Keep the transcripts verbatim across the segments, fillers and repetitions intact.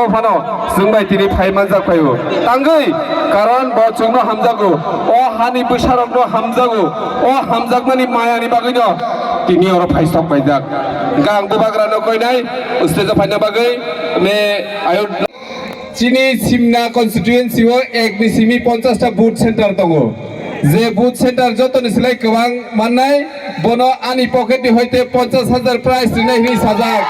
Phano chwng bai tini phai manjak phaio. Tangwi, karon bo chwngno hamjago. O hani bwsarokno hamjago. O hamjakmani mayani bagwino tini oro phai sok paijak. Hwnkhe ang bubagrano koinai stage-o phaina bagwi me ayo. Chini Simna constituency-o ekni simi ponchash ta booth center tongo. Je booth center jotoni slai kwbang mannai, bono ani pocket ni hoite ponchash hajar prize rinai hinwi sajak.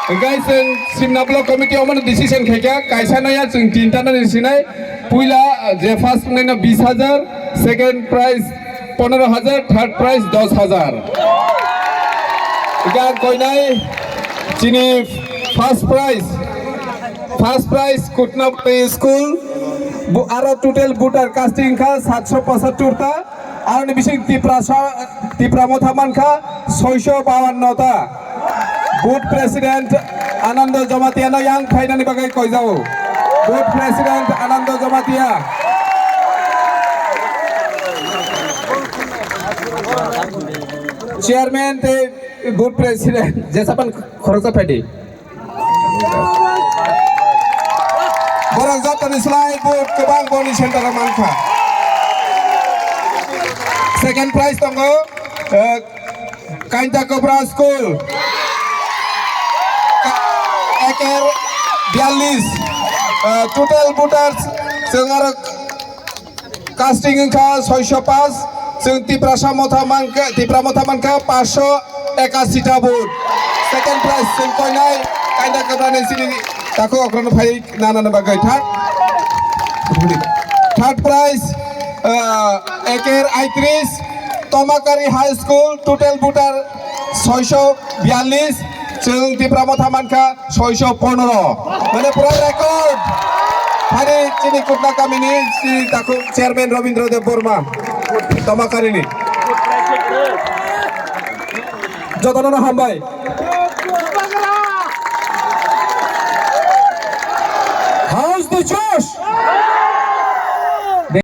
Hwnkhe chwng Simna Block Committee omono decision khaikha, kaisa naya chwng tinta nani sinai, puila je first wngnai no bis hajar, second prize ponero hajar, third prize dos hajar. Hwnkhe ang koinai chini first prize, first prize Kutna School, bu-, aro total voter casting kha satso pochattor ta. Aroni bising Tiprasa, Tipra Motha mankha soiso bawanno ta. Booth President Anando Jamatia no yang phainani bagwi koijao. Booth President Anando Jamatia. Chairman tei Booth President jesapan khoroksa phaidi. Borok jotoni slai bo kwbang boni center o mankha. Second prize tongo, eh, Kainta Kopra School. Ka-, eker biyallis. Eh, total voters chwng aro casting wngkha soiso pass, chwng Tiprasa Motha mankha, Tipra Motha mankha paanch sho ekashi ta vote. Second prize chwng koinai Kainta Kopra ni chini takhuk okrono phai nanani bagwi third. Third prize, ah, eker aitris, Tomakari High School, total voter soiso biyallis, chwng Tipra Motha mankha soiso ponero. Mane pura record. Hari chini Kutna kamini chini takhuk chairman Robindra Dev Borma. Tomakarini. Jotono hambai.